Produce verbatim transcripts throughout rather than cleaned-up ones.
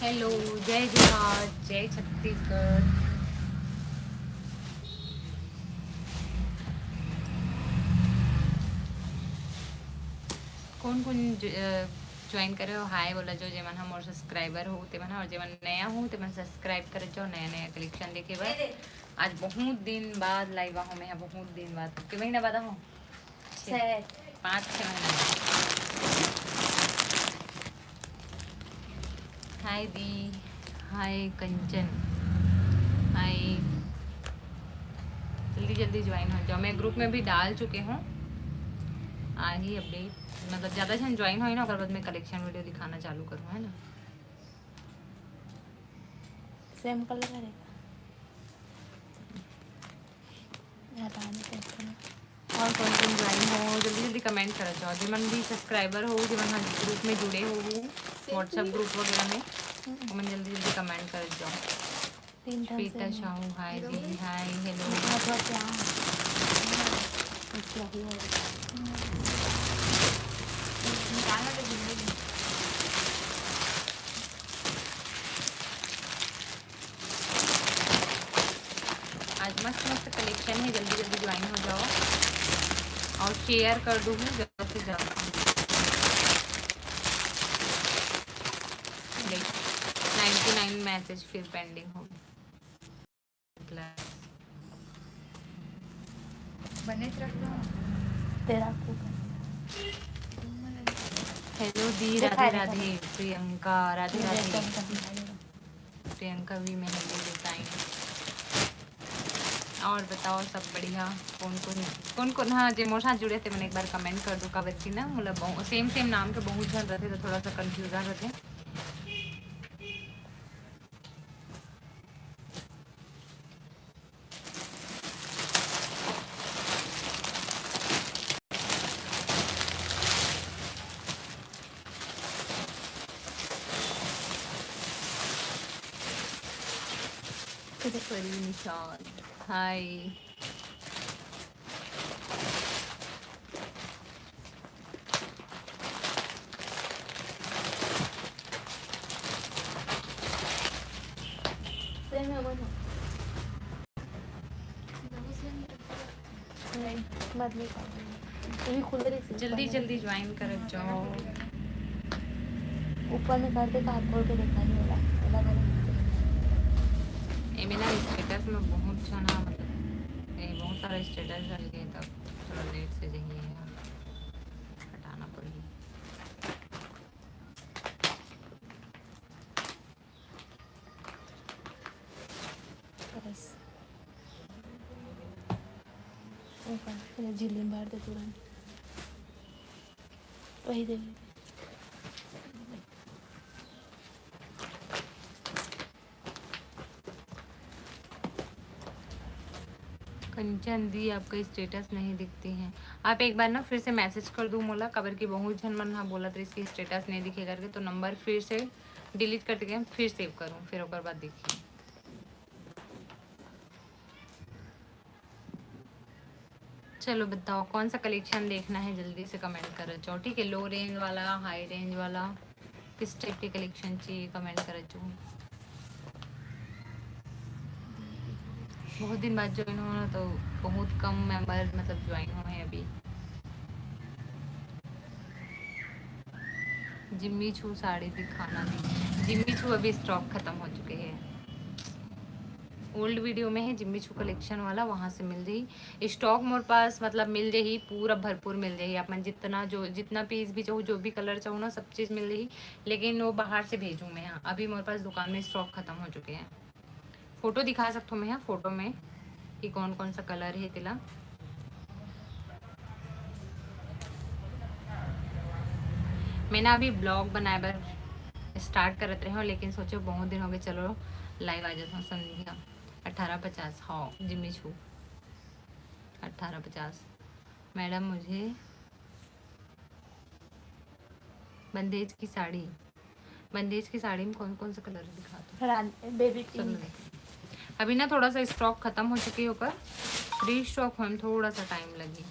Hello, जय जोहार, जय छत्तीसगढ़। कोन कोन ज्वाइन करे हो, हाय बोला जो, जेमन ह मोर सब्सक्राइबर हो तेमन ह, और जेमन नया हो तेमन सब्सक्राइब करे जो, नया नया कलेक्शन देखे बर। आज बहुत दिन बाद लाइव आहूँ मैं, बहुत दिन बाद, के महीना बाद आहूँ? छः। पाँच छः महीना। हाय दी, हाय कंचन, हाय। जल्दी जल्दी ज्वाइन हो जाओ, मैं ग्रुप में भी डाल चुके हूँ। आही अपडेट, मतलब ज़्यादा झन ज्वाइन होई ना, ओकर बाद मैं कलेक्शन वीडियो दिखाना चालू करूँ, है ना? सेम कलर हरे का? यार, रानी कैसे है? और कोन कोन ज्वाइन हो, जल्दी जल्दी कमेंट करत जाओ। जेमन भी सब्सक्राइबर हो, जेमन ह ग्रुप में जुड़े हो, WhatsApp ग्रुप वगैरह में, ओमन जल्दी जल्दी कमेंट करत जाओ। तीन टन से श्वेता है। साहू, हाय दीदी, हाय, हेलो। हाँ, तो क्या है? क्या हुआ? निकालना तो भूल गई। आज मस्त मस्त कलेक्शन है, जल्दी जल्दी ज्वाइन हो जाओ और शेयर कर दो ज़्यादा से ज़्यादा। देख, नाइंटी नाइन मैसेज फिर पेंडिंग हो गए। प्लस बने रखना। तेरा को हेलो दी, राधे राधे। प्रियंका, राधे राधे। Priyanka V mehndi design. और बताओ, सब बढ़िया? कोन कोन, कोन कोन, हाँ, जे मोर साथ जुड़े थे, मन एक बार कमेंट कर दो। काबर कि ना, मतलब, सेम सेम नाम के बहुत झन रथे, तो थोड़ा सा कंफ्यूजन रथे। परी निशान, हाय। जल्दी जल्दी ज्वाइन करत जाओ। ऊपर में कर दे, हाथ खोल के देखा नहीं होला। बहुत सारा स्टेटस डाल के, तब थोड़ा लेट से जाइए, हटाना पड़ी। बस। झिल्ली में भर दे तुरंत। वही दे। कंचन दी, आपका स्टेटस नहीं दिखती है। आप एक बार ना फिर से मैसेज कर दू मोला, काबर कि बहुत झन मन हा बोलत रहिस कि स्टेटस नहीं दिखे करके, तो नंबर फिर से डिलीट कर देके फिर सेव करूँ, फिर ओकर बाद देखिए। चलो बताओ, कौन सा कलेक्शन देखना है, जल्दी से कमेंट कर जाओ, ठीक है? लो रेंज वाला, हाई रेंज वाला, किस टाइप के कलेक्शन चाहिए, कमेंट कर जाओ। बहुत दिन बाद ज्वाइन हुआ ना, तो बहुत कम मेंबर मतलब ज्वाइन हुए हैं अभी। जिम्मी छू साड़ी दिखाना दी। जिम्मी छू अभी स्टॉक खत्म हो चुके हैं। ओल्ड वीडियो में है जिम्मी छू कलेक्शन वाला, वहाँ से मिल जाही स्टॉक। मोर पास मतलब मिल जाही, पूरा भरपूर मिल जाही। आप मन जितना जो, जितना पीस भी चाहू, जो भी कलर चाहू ना, सब चीज़ मिल जाही। लेकिन वो बाहर से भेजूँ मैं। हाँ, अभी मोर पास दुकान में स्टॉक खत्म हो चुके हैं। फोटो दिखा सकथो मैं, हाँ, फोटो में कि कौन कौन सा कलर है तेला। मैं ना अभी ब्लॉग बनाए बर स्टार्ट करत रहे हूँ, लेकिन सोचो बहुत दिन हो गए, चलो लाइव आ जाता हूँ। संध्या अठारह पचास, हाँ, जिम्मी छू अठारह पचास। मैडम, मुझे बंदेज की साड़ी, बंदेज की साड़ी में कौन कौन सा कलर दिखा दो? रान-, बेबी सब पिंक। लगे। अभी ना थोड़ा सा स्टॉक खत्म हो चुकी है ओकर, रीस्टॉक होए में थोड़ा सा टाइम लगी।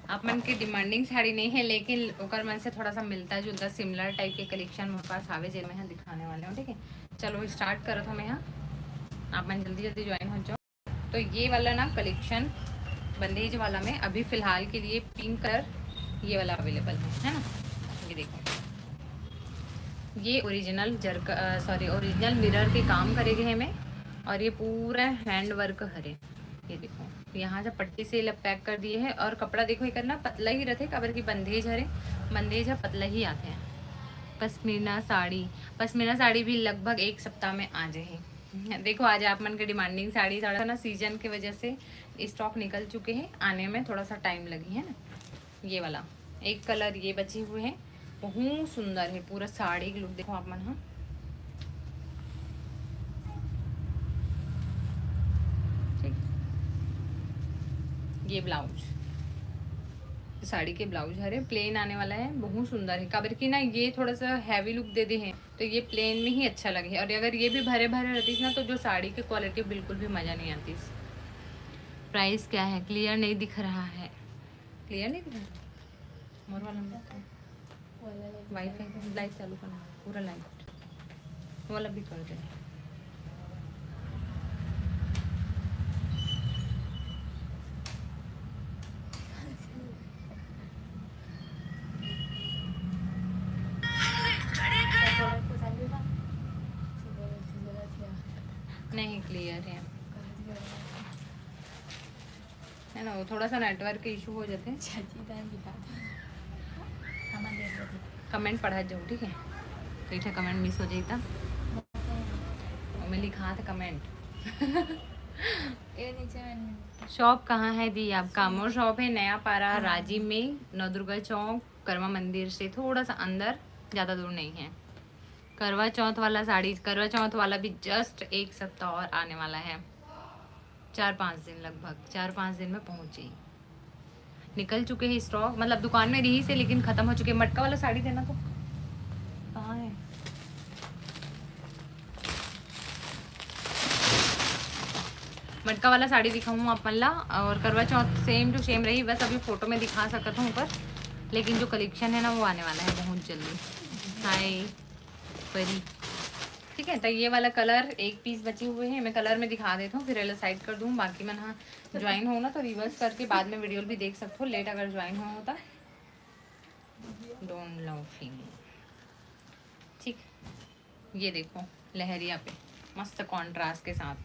आप मन के डिमांडिंग साड़ी नहीं है, लेकिन ओकर मन से थोड़ा सा मिलता जुलता सिमिलर टाइप के कलेक्शन मोर पास आवे, जे मैं यहाँ दिखाने वाले हूँ। ठीक है, चलो स्टार्ट करत हूँ मैं यहाँ। आप मन जल्दी जल्दी ज्वाइन हो जाओ। तो ये वाला ना कलेक्शन बंदेज वाला में अभी फिलहाल के लिए पिंक कलर ये वाला अवेलेबल है, है ना? ये देखो, ये ओरिजिनल जरका, सॉरी, ओरिजिनल मिरर के काम करे गए हैं में, और ये पूरा हैंड वर्क हरे। ये देखो, यहाँ से पट्टी से पैक कर दिए हैं। और कपड़ा देखो, एकर ना पतला ही रहते, काबर की बंदेज हरे, बंदेज ह पतला ही आते हैं। पश्मीना साड़ी, पश्मीना साड़ी भी लगभग एक सप्ताह में आ जाए। देखो, आज आप मन के डिमांडिंग साड़ी थोड़ा सा ना सीजन के वजह से स्टॉक निकल चुके हैं, आने में थोड़ा सा टाइम लगी है ना। ये वाला एक कलर ये बचे हुए हैं, बहुत सुंदर है, पूरा साड़ी के लुक देखो आप मन, हाँ। ठीक, ये ब्लाउज, साड़ी के ब्लाउज हरे, प्लेन आने वाला है, बहुत सुंदर है। काबर की ना ये थोड़ा सा हैवी लुक दे दे हैं, तो ये प्लेन में ही अच्छा लगे। और अगर ये भी भरे भरे रहतीस ना, तो जो साड़ी की क्वालिटी बिल्कुल भी मज़ा नहीं आतीस। प्राइस क्या है? क्लियर नहीं दिख रहा है, क्लियर नहीं दिख रहा। मोर वाला में वाईफाई लाइट चालू करना, पूरा लाइट वाला भी कर दे। नहीं, क्लियर है, है ना? वो थोड़ा सा नेटवर्क के इशू हो जाते हैं। कमेंट पढ़ा जाओ, ठीक है? तो इठे कमेंट मिस हो जाता, मैं लिखा था कमेंट। शॉप कहाँ है दी आपका? मोर शॉप है नया पारा, राजिम में, नवदुर्गा चौक, कर्मा मंदिर से थोड़ा सा अंदर, ज़्यादा दूर नहीं है। करवा चौथ वाला साड़ी, करवा चौथ वाला भी जस्ट एक सप्ताह और आने वाला है, चार पाँच दिन, लगभग चार पाँच दिन में पहुँच जाएगी। निकल चुके हैं स्टॉक, मतलब दुकान में रही से, लेकिन खत्म हो चुके हैं। मटका वाला साड़ी देना तो, कहाँ है? मटका वाला साड़ी दिखाऊँ आप मन ला, और करवा चौथ सेम टू सेम रही, बस अभी फोटो में दिखा सकत हूँ ऊपर, लेकिन जो कलेक्शन है ना, वो आने वाला है बहुत जल्दी। हाय परी। ठीक है, तो ये वाला कलर एक पीस बचे हुए हैं, मैं कलर में दिखा देता हूँ, फिर एला साइड कर दूँ। बाकी मन हाँ ज्वाइन हो ना, तो रिवर्स करके बाद में वीडियो भी देख सकते हो, लेट अगर ज्वाइन हो तो। Don't love feeling. ठीक, ये देखो लहरिया पे, मस्त कॉन्ट्रास्ट के साथ,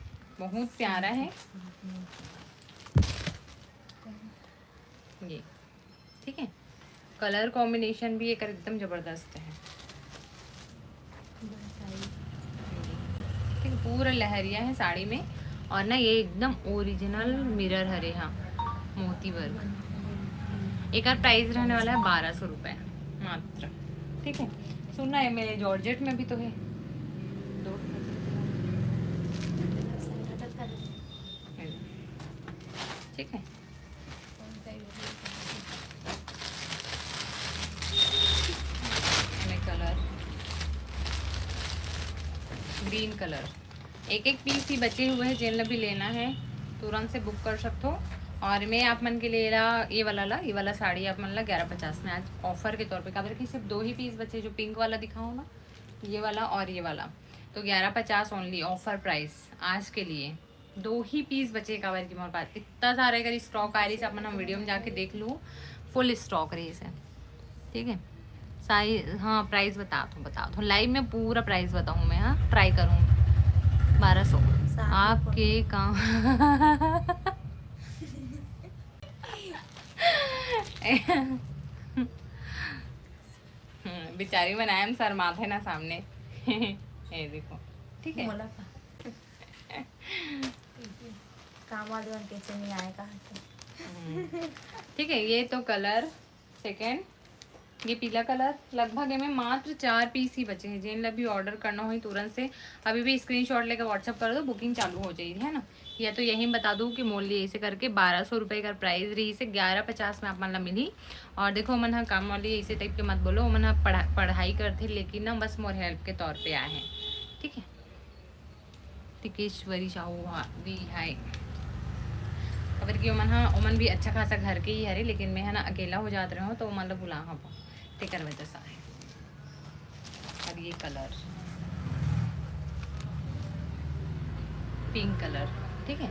बहुत प्यारा है ये। ठीक है, कलर कॉम्बिनेशन भी एकर एकदम जबरदस्त है। ठीक है, पूरा लहरिया है साड़ी में, और ना ये एकदम ओरिजिनल मिरर हरे, हाँ, मोती वर्क। एकर प्राइस रहने वाला है बारह सौ रुपये मात्र। ठीक है, सुनना है मेरे जॉर्जेट में भी तो है दो। ठीक है, कलर ग्रीन कलर, एक एक पीस ही बचे हुए हैं, जेन ला भी लेना है तुरंत से बुक कर सकते हो। और मैं आप मन के लिए ला, ये वाला ला, ये वाला साड़ी आप मन ला ग्यारह पचास में आज ऑफर के तौर पे, काबर कि सिर्फ दो ही पीस बचे, जो पिंक वाला दिखाओ ना, ये वाला और ये वाला, तो ग्यारह पचास ओनली ऑफर प्राइस आज के लिए। दो ही पीस बचे काबर की मोर पास इतना सारा अगर स्टॉक आ रही, आप मन हम वीडियो में जाके देख लू, फुल स्टॉक रही से। ठीक है, साइज, हाँ, प्राइस बता दो, बता दो, लाइव में पूरा प्राइस बताऊँ मैं, हाँ, ट्राई करूँ। बारह सौ। आपके काम। हम्म, बेचारी बनाए हम शर्मात है ना सामने। ये देखो, ठीक है, काम वाले मन कैसे नहीं आएगा। ठीक है, ये तो कलर सेकेंड, ये पीला कलर, लगभग इनमें मात्र चार पीस ही बचे हैं। जेन ला भी ऑर्डर करना हो तुरंत से अभी भी स्क्रीनशॉट लेकर व्हाट्सअप कर दो, बुकिंग चालू हो जाएगी, है ना। या तो यही बता दूँ कि मोर लिए ऐसे करके बारह सौ रुपये का प्राइस रही से ग्यारह पचास में आप मन ला मिली। और देखो, ओमन ह काम वाली ऐसे टाइप के मत बोलो, ओमन ह पढ़ा-, पढ़ाई करथे, लेकिन ना बस मोर हेल्प के तौर पे आए हैं। ठीक है, टिकेश्वरी साहू, हाँ, भी हाय। काबर कि ओमन ह, ओमन भी अच्छा खासा घर के ही हरे, लेकिन मैं ह ना अकेला हो जात रहूँ, तो ओमन ला बुला हूँ, तेकर वजह से आए। और ये कलर, पिंक कलर, ठीक है।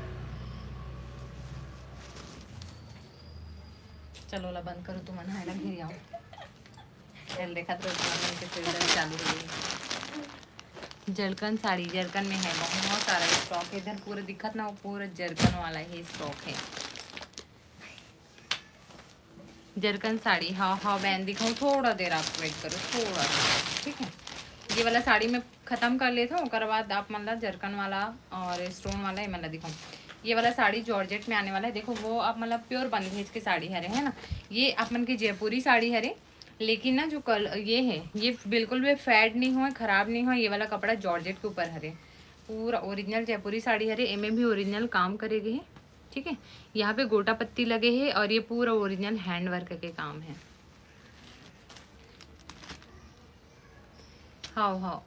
चलो ला बंद करो, तुमन है ना, फिर आओ। चल देखा तो तुमन के फिर चालू हो गई। जरकन साड़ी, जरकन में है बहुत सारा स्टॉक है इधर, पूरा दिखत ना, वो पूरा जरकन वाला ही स्टॉक है। जरकन साड़ी, हाँ, हाँ बहन, दिखाऊँ, थोड़ा देर आप वेट करो, थोड़ा देर, ठीक है। ये वाला साड़ी मैं ख़त्म कर लेता हूँ, ओकर बाद आप मन ला जरकन वाला और स्टोन वाला ये मन ला दिखाऊँ। ये वाला साड़ी जॉर्जेट में आने वाला है। देखो, वो आप मन ला प्योर बंधेज के साड़ी हरे, है ना, ये आप मन की जयपुरी साड़ी हरे, लेकिन ना जो कल ये है, ये बिल्कुल भी फेड नहीं हुआ, ख़राब नहीं हुआ। ये वाला कपड़ा जॉर्जेट के ऊपर हरे, पूरा ओरिजिनल जयपुरी साड़ी हरे, एमे भी ओरिजिनल काम करे गए है, ठीक है। यहाँ पे गोटा पत्ती लगे है और ये पूरा ओरिजिनल हैंड वर्क के काम है। हाँ, हाँ।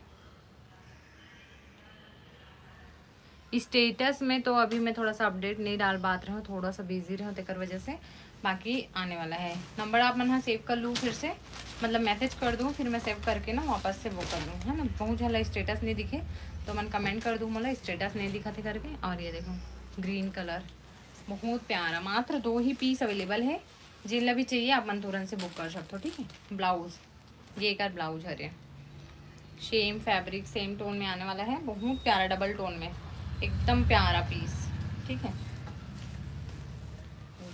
स्टेटस में तो अभी मैं थोड़ा सा अपडेट नहीं डाल पात रहूँ, थोड़ा सा बिजी रहूँ, तेकर वजह से। बाकी आने वाला है। नंबर आप मन ह सेव कर लूँ फिर से, मतलब मैसेज कर दूँ, फिर मैं सेव करके ना वापस से वो कर लूँ, है ना। बहुत ज़्यादा स्टेटस नहीं दिखे, तो मन कमेंट कर दूँ, मोला स्टेटस नहीं दिखा थे करके। और ये देखो, ग्रीन कलर, बहुत प्यारा। मात्र दो ही पीस अवेलेबल है, जिन ला भी चाहिए आप मन तुरंत से बुक कर सकते हो, ठीक है। ब्लाउज, ये एकर ब्लाउज हरे, सेम फैब्रिक, सेम टोन में आने वाला है, बहुत प्यारा डबल टोन में, एकदम प्यारा पीस, ठीक है।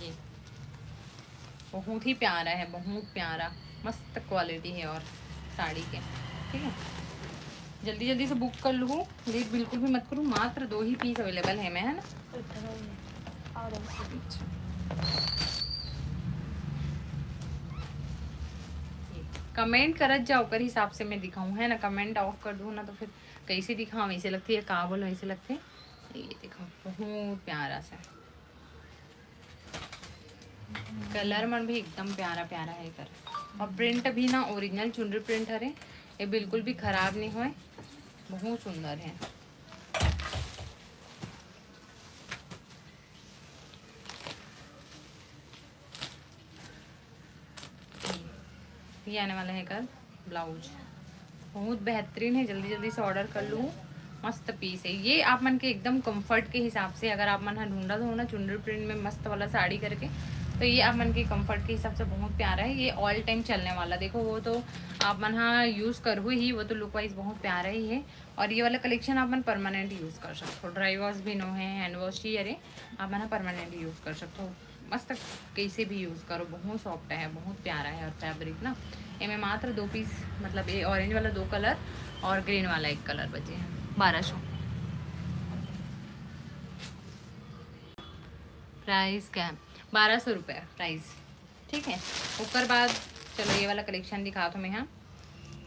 ये बहुत ही प्यारा है, बहुत प्यारा, मस्त क्वालिटी है और साड़ी के, ठीक है। जल्दी जल्दी से बुक कर लूँ, लेट बिल्कुल भी मत करूँ। मात्र दो ही पीस अवेलेबल है मैं, है ना। अच्छा। कमेंट करत जाओ, ओकर हिसाब से मैं दिखाऊँ, है ना। कमेंट ऑफ कर दूँ ना, तो फिर कैसे दिखाऊँ, ऐसे लगती है, का बोलो, ऐसे लगते हैं। ये देखो, बहुत प्यारा सा कलर मन भी एकदम प्यारा प्यारा है एकर। और प्रिंट भी ना ओरिजिनल चुनरी प्रिंट हरे, ये बिल्कुल भी खराब नहीं होए, बहुत सुंदर है। ये आने वाला है एकर ब्लाउज, बहुत बेहतरीन है। जल्दी जल्दी से ऑर्डर कर लूँ, मस्त पीस है ये। आप मन के एकदम कंफर्ट के हिसाब से, अगर आप मन ह ढूंढत हो ना चुनरी प्रिंट में मस्त वाला साड़ी करके, तो ये आप मन के कंफर्ट के हिसाब से बहुत प्यारा है। ये ऑल टाइम चलने वाला, देखो वो तो आप मन ह यूज़ करहू ही, वो तो लुक वाइज बहुत प्यारा ही है। और ये वाला कलेक्शन आप मन परमानेंट यूज़ कर सकते हो, ड्राई वॉश भी नो है, हैंड वॉश ही, अरे आप मन ह परमानेंट यूज़ कर सकते हो। मस्त, कैसे भी यूज़ करो, बहुत सॉफ्ट है, बहुत प्यारा है। और फैब्रिक ना, एमे मात्र दो पीस, मतलब ये ऑरेंज वाला दो कलर और ग्रीन वाला एक कलर बचे हैं। बारह सौ प्राइस क्या है? बारह सौ रुपये प्राइस, ठीक है। ओकर बाद चलो ये वाला कलेक्शन दिखात हूँ मैं, हाँ।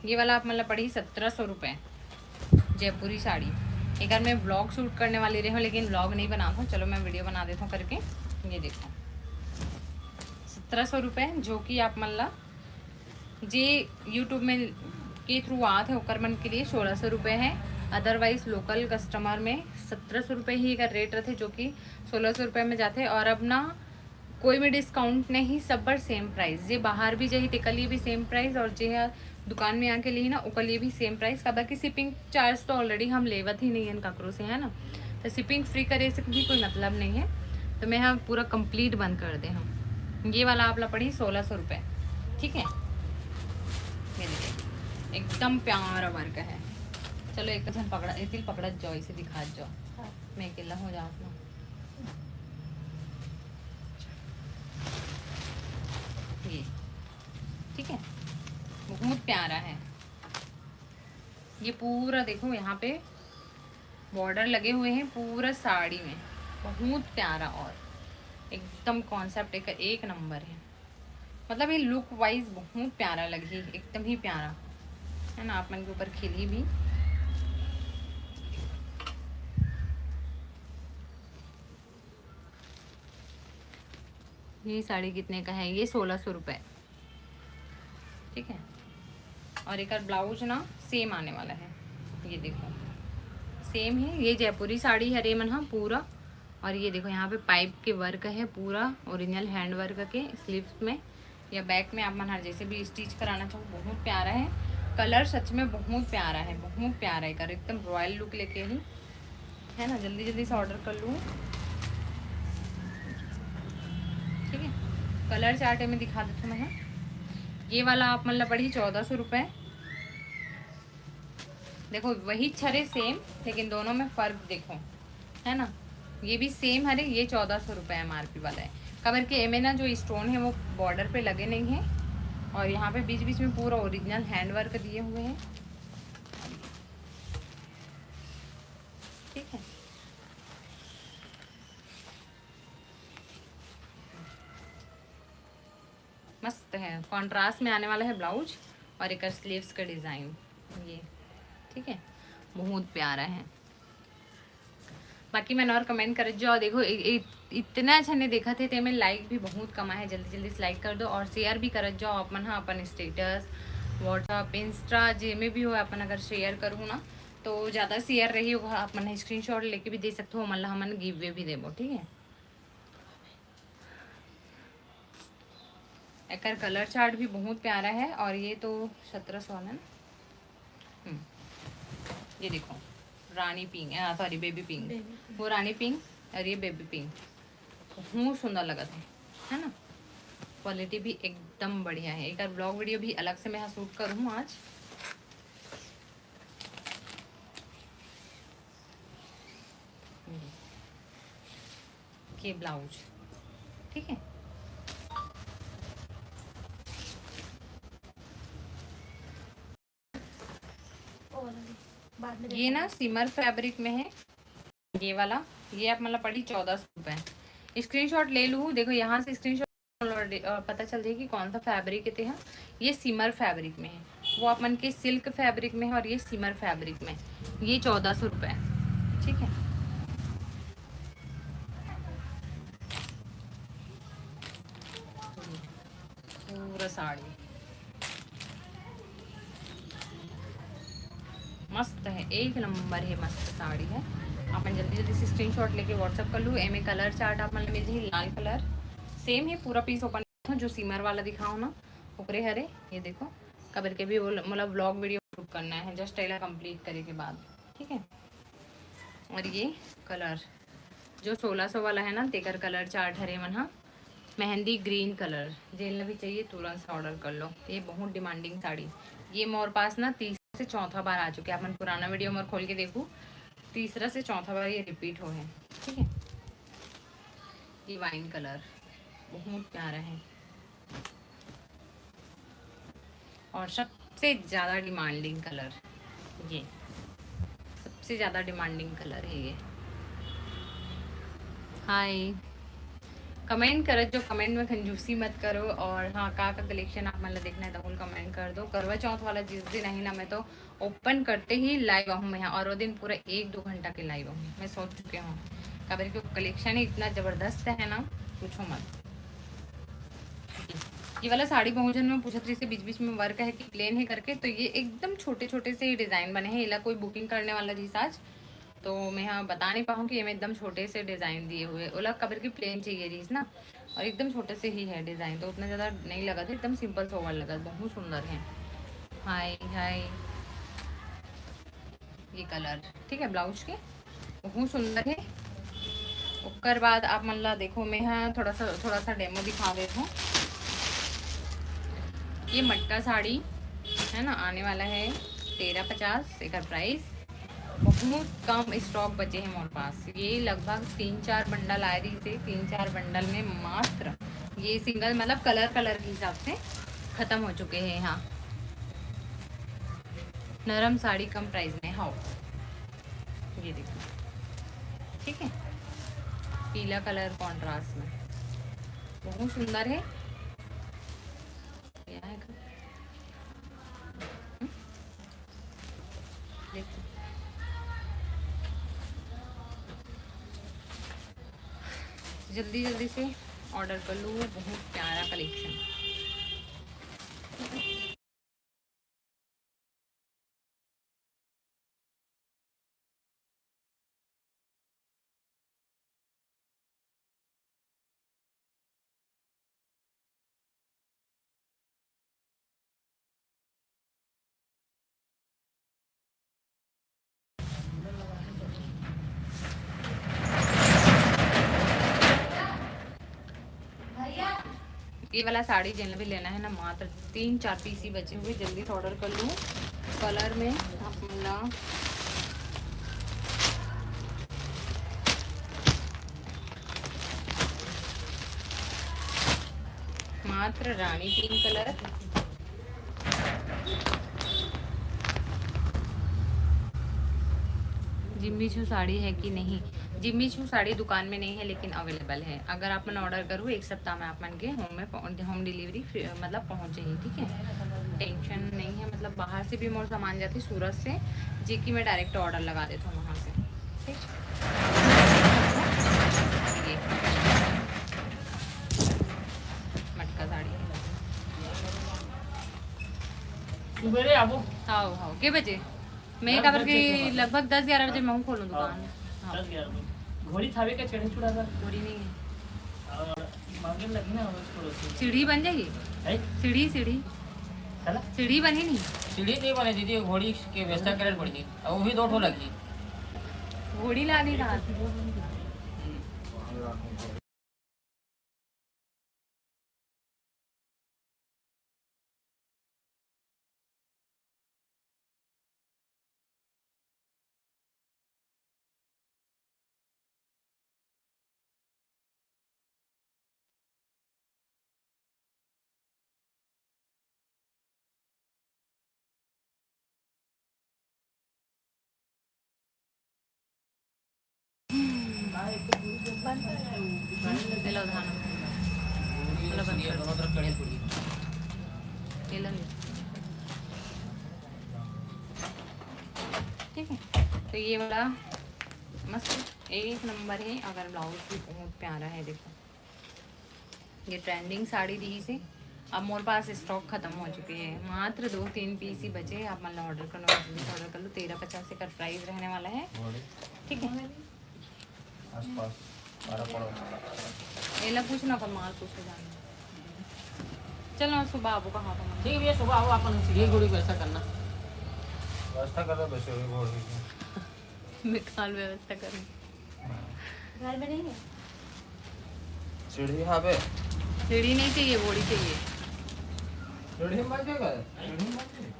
ये वाला आप मन ला पड़ी सत्रह सौ रुपये, जयपुरी साड़ी। एकर मैं व्लॉग शूट करने वाली रही हूँ, लेकिन व्लॉग नहीं बनात हूँ, चलो मैं वीडियो बना देता हूँ करके। ये देखो, सत्रह सौ रुपये, जो कि आप मन ला जे यूट्यूब में के थ्रू आत है ओकर मन के लिए सोलह सौ रुपये है। अदरवाइज लोकल कस्टमर में सत्रह सौ रुपये ही एकर रेट रहते, जो कि सोलह सौ रुपये में जाते। और अब ना कोई में डिस्काउंट नहीं, सब बर सेम प्राइस। जे बाहर भी जाही तेकर लिए भी सेम प्राइस और जे ह दुकान में आके ली ना ओकर लिए भी सेम प्राइस, काबर कि शिपिंग चार्ज तो ऑलरेडी हम लेवत ही नहीं है ककरो से, है ना। तो शिपिंग फ्री करे से भी कोई मतलब नहीं है। तो मैं हम पूरा कंप्लीट बंद कर दे हम। ये वाला आप ला पड़ी सोलह सौ रुपये, ठीक है। ये देखिए, एकदम प्यारा वर्क है। चलो एक झन पकड़ा, एक दिल पकड़त जाओ, इसे दिखात जाओ। हाँ। मैं अकेला हो जाऊँ ना। ये, ठीक है, बहुत प्यारा है। ये पूरा देखो, यहाँ पे बॉर्डर लगे हुए हैं पूरा साड़ी में, बहुत प्यारा और एकदम कॉन्सेप्ट एक, एक नंबर है। मतलब ये लुक वाइज बहुत प्यारा लगी, एकदम ही प्यारा है ना, आप मन के ऊपर खिली भी। ये साड़ी कितने का है? ये सोलह सौ रुपये, ठीक है। और एक ब्लाउज ना सेम आने वाला है, ये देखो सेम है। ये जयपुरी साड़ी हरे मन, हाँ, पूरा और ये देखो, यहाँ पे पाइप के वर्क है, पूरा ओरिजिनल हैंड वर्क के स्लीव्स में या बैक में, आप मन हर जैसे भी स्टिच कराना चाहो। बहुत प्यारा है, कलर सच में बहुत प्यारा है, बहुत प्यारा है, एकदम रॉयल लुक लेके ही है ना। जल्दी जल्दी से ऑर्डर कर लूँ, ठीक है। कलर चार्ट में दिखा देती हूँ मैं। ये वाला आप मन ला पड़ी चौदह सौ रुपये। देखो, वही छरे सेम, लेकिन दोनों में फ़र्क देखो, है ना। ये भी सेम हरे, ये चौदह सौ रुपये एम आर पी वाला है। काबर के एमे ना जो स्टोन है वो बॉर्डर पे लगे नहीं है, और यहाँ पे बीच बीच में पूरा ओरिजिनल हैंड वर्क दिए हुए हैं, ठीक है। मस्त है, कॉन्ट्रास्ट में आने वाला है ब्लाउज और एक स्लीव्स का डिज़ाइन ये, ठीक है, बहुत प्यारा है। बाकी मन और कमेंट करत जाओ। देखो, इ-, इ-, इतना अच्छा नहीं देखा थे, ते में लाइक भी बहुत कम है। जल्दी जल्दी से लाइक कर दो और शेयर भी करत जाओ आप मन। हाँ, अपन स्टेटस, WhatsApp, Insta, जे में भी हो, अपन अगर शेयर करूँ ना, तो ज़्यादा शेयर रही होगा, आप मन स्क्रीनशॉट लेके भी दे सकते हो, मतलब हमन गिव वे भी देबो, ठीक है। एकर कलर चार्ट भी बहुत प्यारा है, और ये तो सत्रह सौ वाला ना। हम्म, ये देखो, रानी पिंक, सॉरी, बेबी पिंक। वो रानी पिंक और ये बेबी पिंक, बहुत सुंदर लगत है, है ना। क्वालिटी भी एकदम बढ़िया है। एक ब्लॉग वीडियो भी अलग से मैं शूट करूँ आज। ये ब्लाउज, ठीक है। ये ना सिमर फैब्रिक में है, ये वाला, ये आप मतलब पड़ी चौदह सौ रुपये। स्क्रीनशॉट ले लूँ, देखो यहाँ से स्क्रीनशॉट पता चल जाएगी कौन सा फैब्रिक है। ये सिमर फैब्रिक में है, वो अपन के सिल्क फैब्रिक में है और ये सिमर फैब्रिक में। ये चौदह सौ रुपये, ठीक है। पूरा साड़ी मस्त है, एक नंबर है, मस्त साड़ी है। आप जल्दी जल्दी से स्क्रीनशॉट लेके WhatsApp कर लू। एमे कलर चार्ट आप मन मिल जाही, लाल कलर सेम है, पूरा पीस ओपन जो सिमर वाला दिखाओ ना, ओकरे हरे। ये देखो, काबर के भी मोला व्लॉग वीडियो शूट करना है, जस्ट एला कंप्लीट करे के बाद, ठीक है। और ये कलर जो सोलह सौ वाला है ना, तेकर कलर चार्ट हरे मन हा, मेहंदी ग्रीन कलर। जेन ला भी चाहिए तुरंत से ऑर्डर कर लो। ये बहुत डिमांडिंग साड़ी, ये मोर पास ना तीसरा से चौथा बार आ चुके हैं। आप मन पुराना वीडियो मोर खोल के देखो, तीसरा से चौथा बार ये रिपीट हो है, ठीक है। ये वाइन कलर बहुत प्यारा है। और सबसे ज़्यादा डिमांडिंग कलर, ये सबसे ज़्यादा डिमांडिंग कलर है ये। हाय, कमेंट करत जो, कमेंट में कंजूसी मत करो। और हाँ, का का कलेक्शन आप मन ला देखना है तो फुल कमेंट कर दो। करवा चौथ वाला जिस दिन है ना, मैं तो ओपन करते ही लाइव आहूँ मैं यहाँ, और वो दिन पूरा एक दो घंटा के लाइव आहूँ, मैं सोच चुके हूँ। काबर कि कलेक्शन ही इतना ज़बरदस्त है ना, पूछो मत। ये वाला साड़ी बहुत जन में पूछत रहिस हे, बीच बीच में वर्क है कि प्लेन है करके, तो ये एकदम छोटे छोटे से डिज़ाइन बने हैं। एला कोई बुकिंग करने वाला रहिस आज, तो मैं हाँ बता नहीं पाऊँ कि ये में एकदम छोटे से डिज़ाइन दिए हुए, ओला काबर की प्लेन चाहिए रहिस ना, और एकदम छोटे से ही है डिज़ाइन, तो उतना ज़्यादा नहीं लगा था, एकदम सिंपल सोवर लगा, बहुत सुंदर है। हाय हाय, ये कलर, ठीक है, ब्लाउज के बहुत सुंदर है। ओकर बाद आप मन ला देखो, मैं हाँ थोड़ा सा, थोड़ा सा डेमो दिखा देत हूँ। ये मटका साड़ी है ना, आने वाला है तेरह पचास एकर प्राइस। बहुत कम स्टॉक बचे हैं मोर पास। ये लगभग तीन चार बंडल आए रहिस हे, तीन चार बंडल में मात्र ये सिंगल, मतलब कलर कलर के हिसाब से खत्म हो चुके हैं। हाँ, नरम साड़ी कम प्राइस में। हाँ, ये देखो, ठीक है, पीला कलर कॉन्ट्रास्ट में, बहुत सुंदर है। क्या है? हम्म? देखो, जल्दी जल्दी से ऑर्डर कर लो, बहुत प्यारा कलेक्शन। ये वाला साड़ी जेन भी लेना है ना, मात्र तीन चार पीस ही बचे हुए, जल्दी से ऑर्डर कर लूँ। कलर में आप मन ला मात्र रानी पिंक कलर। जिम्मी चू साड़ी है कि नहीं? जिम्मी चू साड़ी दुकान में नहीं है, लेकिन अवेलेबल है। अगर आप मन ऑर्डर करू, एक सप्ताह में आप मन के होम में पहुं-, होम डिलीवरी फ्री, मतलब पहुंच जाही, ठीक है। टेंशन नहीं है, मतलब बाहर से भी मोर सामान जाथे सूरत से, जे कि मैं डायरेक्ट ऑर्डर लगा देता हूँ वहाँ से, ठीक। ये मटका साड़ी। सुबेरे आबो। हाओ, हाओ। के बजे? मैं दस काबर बजे के के बाद। लगभग दस ग्यारह बजे मैं खोलूँ दुकान। हाँ। हाँ। दस ग्यारह बजे। घोड़ी खावे के चढ़े चुड़ा बर। घोड़ी नहीं है। और मांगे लगी ना, वो छोड़ो। सीढ़ी बन जाही? है? सीढ़ी, सीढ़ी। चला। सीढ़ी बनी नहीं? सीढ़ी नहीं बने दीदी, घोड़ी के व्यवस्था करे पड़ही। और वो भी दो ठो लगी। घोड़ी ला दी कहाँ से? चलो धान। चलो बंद कर। ये लो ले। ठीक है, तो ये वाला मस्त एक नंबर है। अगर ब्लाउज भी बहुत प्यारा है, देखो ये ट्रेंडिंग साड़ी दी से। अब मोर पास स्टॉक खत्म हो चुके हैं, मात्र दो तीन पीस ही बचे। आप मतलब ऑर्डर करना, ऑर्डर कर लो। तेरह पचास का प्राइस रहने वाला है, ठीक है। आसपास, पारा पड़ो। एला पूछना पर माल पूछे जाना। चलो सुबह आबो कहाँ पर? ठीक है भैया, सुबह आओ, अपन सीढ़ी घोड़ी व्यवस्था करना। व्यवस्था कर दो, वैसे भी घोड़ी की। मैं काल व्यवस्था करूँ। घर में नहीं है। सीढ़ी हावे। सीढ़ी नहीं चाहिए, घोड़ी चाहिए। सीढ़ी मत देगा, सीढ़ी मत दे।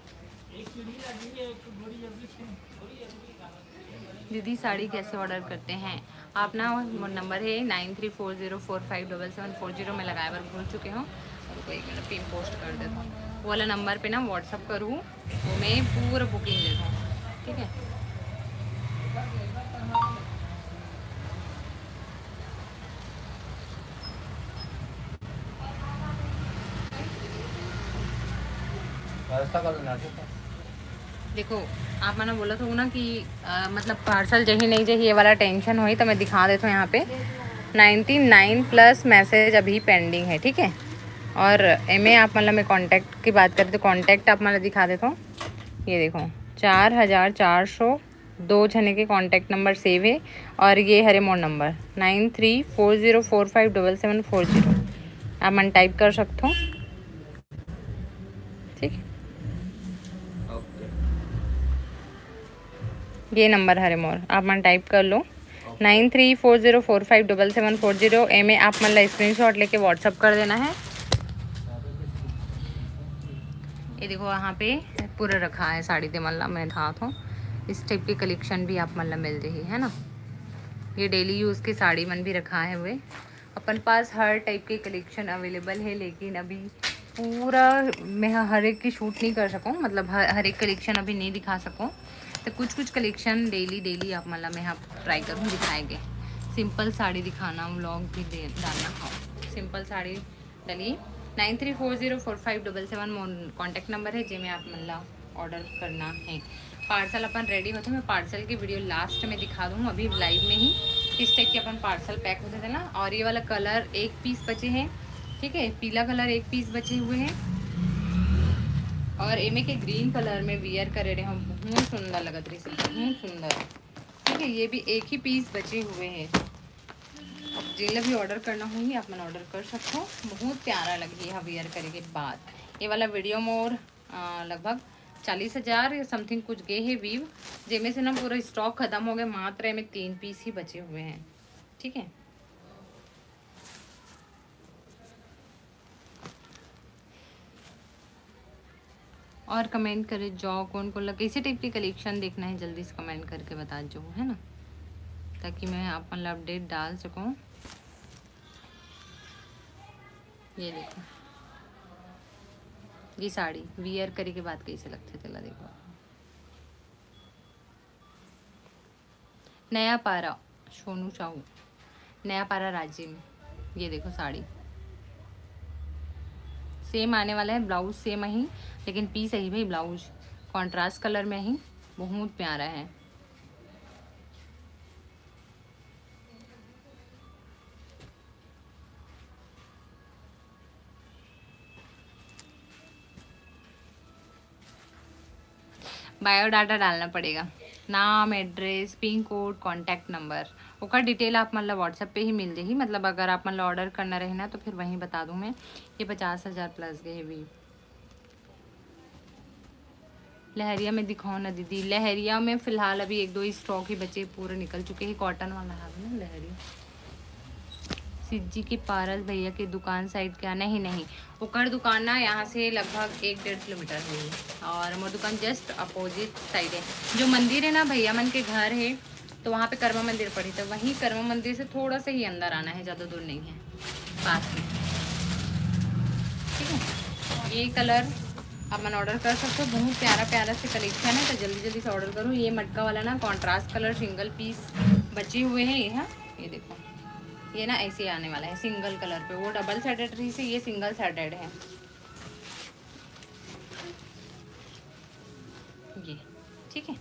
दीदी साड़ी कैसे ऑर्डर करते हैं आप ना? मोर नंबर है nine three four zero four five double seven फोर जीरो। मैं लगाए बर भूल चुके हूँ, और कोई एक मिनट पिन पोस्ट कर देता हूँ। वो वाला नंबर पे ना WhatsApp करूँ, वो मैं पूरा बुकिंग देता हूँ, ठीक है। व्यवस्था कर लेना, ठीक है। देखो, आप मन बोलत हो ना कि अ, मतलब पार्सल जही नहीं जही, ये वाला टेंशन होही, तो मैं दिखा देता हूँ यहाँ पे नाइन्टी नाइन प्लस मैसेज अभी पेंडिंग है, ठीक है। और एमे आप मतलब मैं कॉन्टैक्ट की बात करें तो कॉन्टैक्ट आप मतलब दिखा देता हूँ। ये देखो, चार हज़ार चार सौ दो झने के कॉन्टैक्ट नंबर सेव है। और ये हरे मोर number nine three four zero four five double seven फोर जीरो, आप मन टाइप कर सकते हो, ठीक। ओके। ये नंबर हरे मोर, आप मन टाइप कर लो, nine three four zero four five double seven फोर जीरो। एमे आप मन ला स्क्रीनशॉट लेके WhatsApp कर देना है। ये देखो, यहाँ पे पूरा रखा है साड़ी दे मन ला, मैं दिखात हूँ। इस टाइप के कलेक्शन भी आप मन ला मिल जाही, है ना। ये डेली यूज़ के साड़ी मन भी रखा है हुए। अपन पास हर टाइप के कलेक्शन अवेलेबल है, लेकिन अभी पूरा मैं ह-, हर एक की शूट नहीं कर सकूँ, मतलब हर, हर एक कलेक्शन अभी नहीं दिखा सकूँ। तो कुछ कुछ कलेक्शन डेली डेली आप मतलब मैं यहाँ ट्राई करूँ दिखाएंगे। सिंपल साड़ी दिखाना, व्लॉग भी दे डालना। हाँ, सिंपल साड़ी डली। Nine three four zero four five double seven more contact number है, जेमे आप मन ला ऑर्डर करना है। पार्सल अपन रेडी होते, मैं पार्सल की वीडियो लास्ट में दिखा दूँ, अभी लाइव में ही किस टाइप के अपन पार्सल पैक होते थे ना। और ये वाला कलर एक पीस बचे हैं, ठीक है, पीला कलर एक पीस बचे हुए हैं। और एमे के ग्रीन कलर में वियर करे रहे हम, बहुत सुंदर लगत रही, बहुत सुंदर। ठीक है, ये भी एक ही पीस बचे हुए हैं। अब जेला भी ऑर्डर करना होही, आप मन ऑर्डर कर सकते हो। बहुत प्यारा लगी है वियर करे के बाद। ये वाला वीडियो मोर अ, लगभग चालीस हज़ार या समथिंग कुछ गए है व्यू, जेमे से ना पूरा स्टॉक खत्म हो गया, मात्र में तीन पीस ही बचे हुए हैं, ठीक है। और कमेंट करे जाओ, कौन कौन ला कैसे टाइप के कलेक्शन देखना है, जल्दी से कमेंट करके बता जाओ, है ना, ताकि मैं आप मन ला अपडेट डाल सकूँ। ये देखो, ये साड़ी वियर करे के बाद कैसे लगथे, तेला देखो। नया पारा, सोनू साहू, नया पारा राजिम। ये देखो साड़ी सेम आने वाला है, ब्लाउज सेम ही, लेकिन पीस ही भाई, ब्लाउज कॉन्ट्रास्ट कलर में ही, बहुत प्यारा है। बायोडाटा डालना पड़ेगा, नाम, address, pin code, contact number, ओकर डिटेल आप मन ला व्हाट्सएप पे ही मिल जाही। मतलब अगर आप मन ला ऑर्डर करना रही ना तो फिर वहीं बता दूँ मैं। ये पचास हज़ार प्लस गए भी। लहरिया में दिखाओ ना दीदी। लहरिया में फिलहाल अभी एक दो ही स्टॉक ही बचे, पूरे निकल चुके हैं। कॉटन वाला है ना लहरिया। सिज्जी के पारस भैया के दुकान साइड क्या? नहीं, नहीं, ओकर दुकान ना यहाँ से लगभग एक डेढ़ किलोमीटर है और मोर दुकान जस्ट अपोजिट साइड है। जो मंदिर है ना भैया मन के घर है, तो वहाँ पे कर्मा मंदिर पड़ी, तो वहीं कर्मा मंदिर से थोड़ा सा ही अंदर आना है, ज़्यादा दूर नहीं है, पास में। ठीक है, ये कलर आप मन ऑर्डर कर सकते हो। बहुत प्यारा प्यारा से कलेक्शन है, तो जल्दी जल्दी से ऑर्डर करो। ये मटका वाला ना कॉन्ट्रास्ट कलर सिंगल पीस बचे हुए हैं। ये हाँ, ये देखो, ये ना ऐसे आने वाला है सिंगल कलर पे, वो डबल साइडेड रही से, ये सिंगल साइडेड है। ये ठीक है,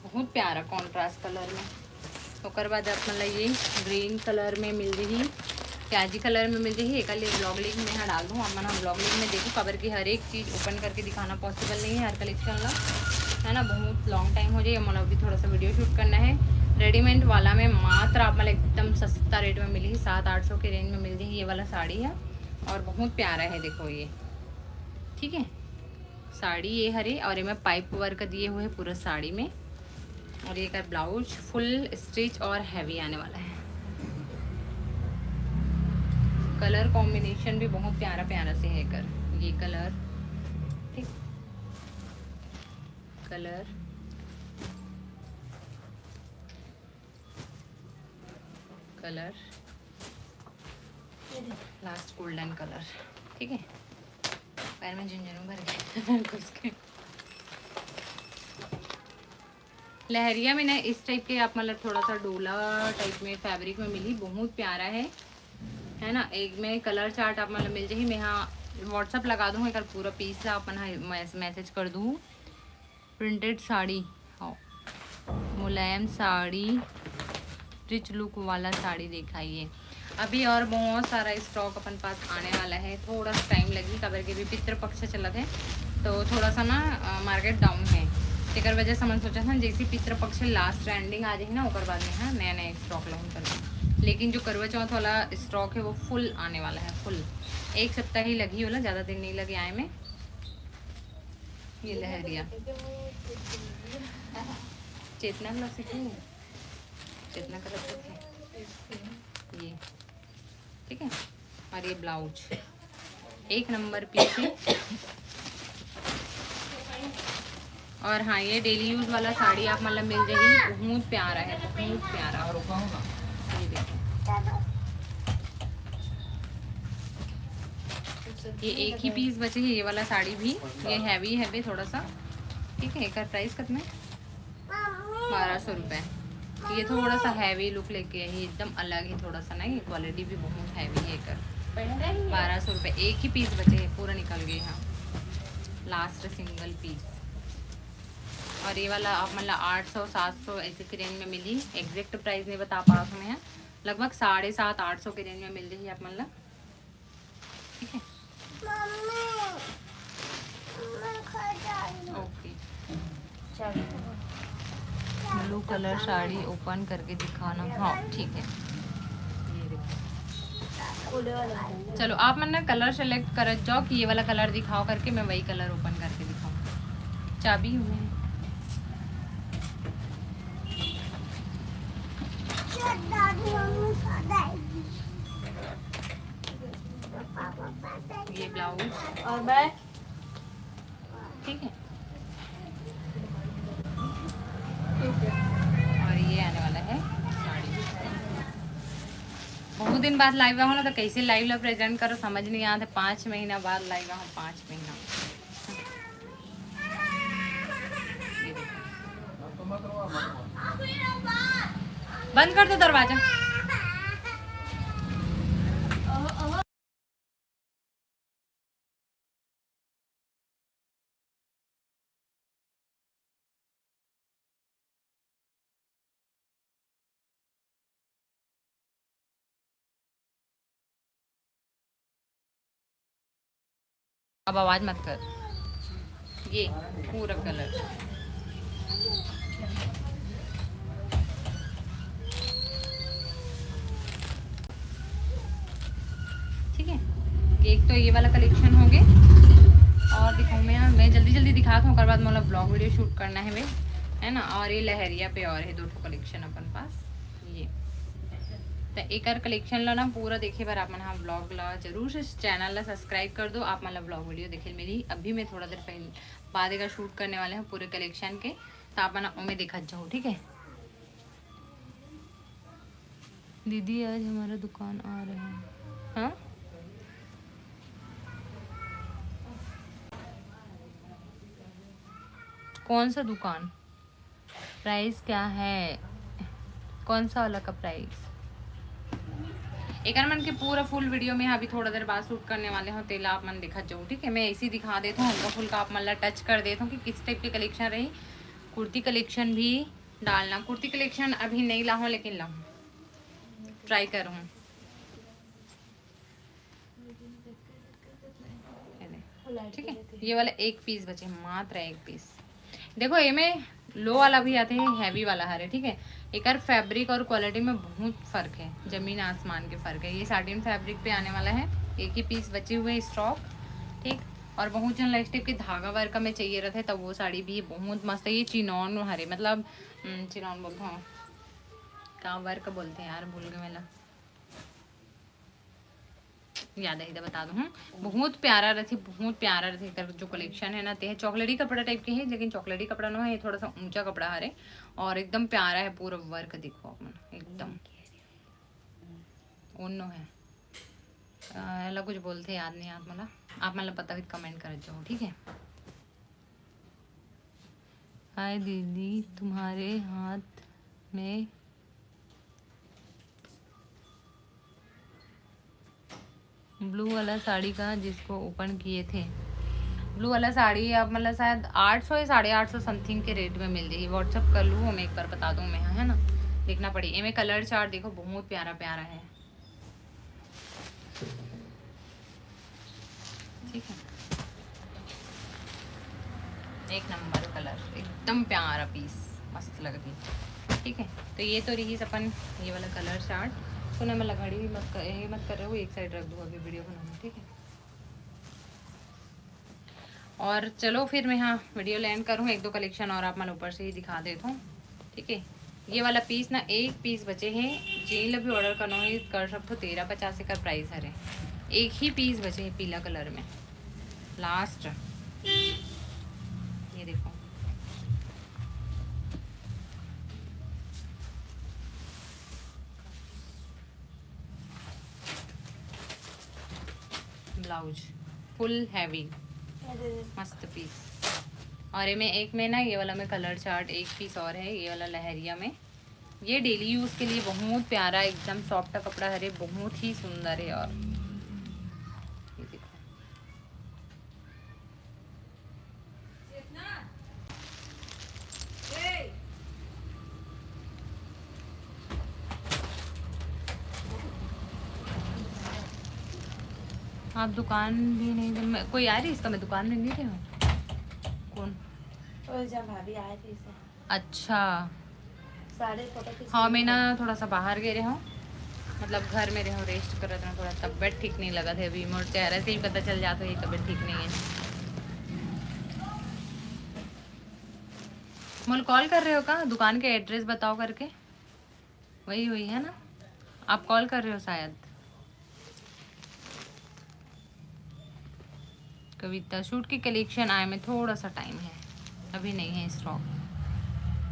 बहुत प्यारा कॉन्ट्रास्ट कलर में। ओकर बाद आप मन ला ये ग्रीन कलर में मिल रही, प्याजी कलर में मिल रही। एक लिए ब्लॉग लिंक में यहाँ डाल दूँ, आप मन हम ब्लॉग लिंक में देखो, काबर कि हर एक चीज़ ओपन करके दिखाना पॉसिबल नहीं है हर कलेक्शन ला, है ना, बहुत लॉन्ग टाइम हो जाए। मोला अभी थोड़ा सा वीडियो शूट करना है। रेडीमेड वाला में मात्र आप मन ला एकदम सस्ता रेट में मिली, सात आठ सौ के रेंज में मिल रही ये वाला साड़ी है और बहुत प्यारा है। देखो ये, ठीक है, साड़ी ये हरे और एमे पाइप वर्क दिए हुए हैं पूरा साड़ी में। और ये का ब्लाउज फुल स्टिच और हैवी आने वाला है। कलर कॉम्बिनेशन भी बहुत प्यारा प्यारा से है कर, ये कलर, ठीक, colour, colour last golden colour, ठीक है। पैर में झुंझुनू भर गए घुस के। लहरिया में ना इस टाइप के आप मतलब थोड़ा सा डोला टाइप में फैब्रिक में मिली, बहुत प्यारा है, है ना। एक में कलर चार्ट आप मतलब मिल जाही, मैं हाँ व्हाट्सअप लगा दूँ एक पूरा पीस ला अपन मैसेज कर दूँ। प्रिंटेड साड़ी, हाँ, मुलायम साड़ी, रिच लुक वाला साड़ी दिखाइए। अभी और बहुत सारा स्टॉक अपन पास आने वाला है, थोड़ा सा टाइम लगी, काबर के भी पितृपक्ष चलत है, तो थोड़ा सा ना मार्केट डाउन है, तेकर वजह से हमन सोचा था जैसे पितृपक्ष लास्ट एंडिंग आ जाए ना, ओकर बाद में हाँ नया नया स्टॉक लॉन्च कर, लेकिन जो करवा चौथ वाला स्टॉक है वो फुल आने वाला है, फुल। एक सप्ताह ही लगी होला, ज़्यादा दिन नहीं लगे आए में। ये लहरिया चेतना वाला सीखी, चेतना करत है ये, ठीक है। और ये ब्लाउज एक नंबर पीस है। और हाँ, ये डेली यूज वाला साड़ी आप मतलब मिल जाएगी, बहुत प्यारा है, बहुत प्यारा। ये देखो, ये एक ही पीस बचे है, ये वाला साड़ी भी, ये हैवी है भी थोड़ा सा, ठीक है। एक प्राइस कितने? बारह सौ रुपये। ये थोड़ा सा हैवी लुक लेके आई, एकदम अलग है थोड़ा सा ना, ये क्वालिटी भी बहुत हैवी है कर। बारह सौ रुपये, एक ही पीस बचे है, पूरा निकल गए यहाँ, लास्ट सिंगल पीस। और ये वाला आप मतलब आठ सौ सात सौ ऐसे की रेंज में मिली, एग्जैक्ट प्राइस नहीं बता पा रहा मैं, लगभग साढ़े सात आठ सौ की रेंज में मिल रही है आप मतलब, ठीक है। ओके, ब्लू कलर साड़ी ओपन करके दिखाना, हाँ ठीक है। ये देखो, चलो आप मन ना कलर सेलेक्ट करत जाओ कि ये वाला कलर दिखाओ करके, मैं वही कलर ओपन करके दिखाऊँ। चाबी हूँ मैं। ये ब्लाउज और मैं ठीक है। और ये आने वाला है साड़ी। बहुत दिन बाद लाइव आऊँ ना, तो कैसे लाइव ला प्रेजेंट करो, समझ नहीं आता। पाँच महीना बाद लाइव आऊँ, पाँच महीना। ये देखो। बंद कर दो दरवाजा। अब आवाज मत कर। ये पूरा कलर, ठीक है। एक तो ये वाला कलेक्शन हो गए, और दिखाऊँ मैं, मैं जल्दी जल्दी दिखात हूँ, ओकर बाद मोला ब्लॉग वीडियो शूट करना है वे, है ना। और ये लहरिया पे और है दो ठो कलेक्शन अपन पास। ये तो एकर कलेक्शन ला ना पूरा देखे बर आप मन हा ब्लॉग ला जरूर से चैनल ला सब्सक्राइब कर दो। आप मन ला ब्लॉग वीडियो देखे मिली। अभी मैं थोड़ा देर पहले बाद एकर शूट करने वाले हूँ पूरे कलेक्शन के, तो आप मन ओमे देखत जाओ, ठीक है। दीदी आज हमारा दुकान आ रहे हैं। हाँ, कौन सा दुकान, प्राइस क्या है, कौन सा वाला का प्राइस? एकर मन के पूरा फुल वीडियो में अभी थोड़ा देर बाद शूट करने वाले हो, तेला आप मन देखत जाओ, ठीक है। मैं ऐसे ही दिखा देता हूँ, हल्का फुल्का आप मन ला टच कर देता हूँ कि किस टाइप के कलेक्शन रही। कुर्ती कलेक्शन भी डालना, कुर्ती कलेक्शन अभी नहीं लाहूँ, लेकिन लाहूँ, ट्राई करूँ। ये ले, ठीक है, ये वाला एक पीस बचे, मात्र एक पीस। देखो, एमे लो वाला भी आते हैं, हैवी वाला हरे, ठीक है। एकर फैब्रिक और क्वालिटी में बहुत फर्क है, जमीन आसमान के फर्क है। ये साटिन फैब्रिक पे आने वाला है, एक ही पीस बचे हुए स्टॉक, ठीक। और बहुत जन ला इस टाइप के धागा वर्क में चाहिए रहते, तब वो साड़ी भी बहुत मस्त है। ये चिनॉन हरे, मतलब, हम्म, चिनॉन बोलता हूँ, का वर्क बोलते हैं यार, भूल गए मैं ला। याद आही त बता दूँ। बहुत प्यारा रथे, बहुत प्यारा रथे एकर जो कलेक्शन है ना, ते चॉकलेटी कपड़ा टाइप के है, लेकिन चॉकलेटी कपड़ा नो है, ये थोड़ा सा ऊंचा कपड़ा हरे और एकदम प्यारा है। पूरा वर्क देखो आप मन, एकदम ओनो है। अ, एला कुछ बोलते, याद नहीं आत मोला, आप मन ला पता हुई कमेंट कर जाओ, ठीक है। हाय दीदी, तुम्हारे हाथ में ब्लू वाला साड़ी का जिसको ओपन किए थे, ब्लू वाला साड़ी आप मतलब शायद आठ सौ या साढ़े आठ सौ समथिंग के रेट में मिल जाही। व्हाट्सअप कर लूँ, मैं एक बार बता दूँ मैं, है ना, देखना पड़ी। एमे कलर चार्ट देखो, बहुत प्यारा प्यारा है, ठीक है। एक नंबर कलर, एकदम प्यारा पीस, मस्त लगती। ठीक है, तो ये तो रही अपन ये वाला कलर चार्ट। सुना मैं घड़ी भी मत कर, ये मत कर रहे हो, एक साइड रख दूँ अभी वीडियो बनाऊँ, ठीक है। और चलो फिर मैं हाँ वीडियो ला एंड करूँ, एक दो कलेक्शन और आप मन ऊपर से ही दिखा देता हूँ, ठीक है। ये वाला पीस ना, एक पीस बचे है, जेन ला भी ऑर्डर करना हो कर सकते हो। तेरह पचास एकर प्राइस हरे, एक ही पीस बचे है पीला कलर में, लास्ट। ये देखो, ब्लाउज फुल हैवी, मस्त पीस। और एमे एक में ना, ये वाला में कलर चार्ट एक पीस और है, ये वाला लहरिया में। ये डेली यूज के लिए बहुत प्यारा, एकदम सॉफ्ट कपड़ा हरे, बहुत ही सुंदर है। और ये देखो, आप दुकान भी नहीं, मैं, कोई आ रही इसका, मैं दुकान में नहीं रही हूँ। कौन? ओ जा भाभी आ रही है। अच्छा, सारे फोटो खींच हाँ, रही मैं ना है। थोड़ा सा बाहर गए रहे हूँ, मतलब घर में रहे हूँ, रेस्ट कर रहे थे, थोड़ा तबीयत ठीक नहीं लगा था अभी, मोर चेहरे से ही पता चल जाता है तबीयत ठीक नहीं है। मोल कॉल कर रहे हो का, दुकान के एड्रेस बताओ करके? वही हुई है ना, आप कॉल कर रहे हो शायद। कविता, सूट के कलेक्शन आए में थोड़ा सा टाइम है, अभी नहीं है स्टॉक।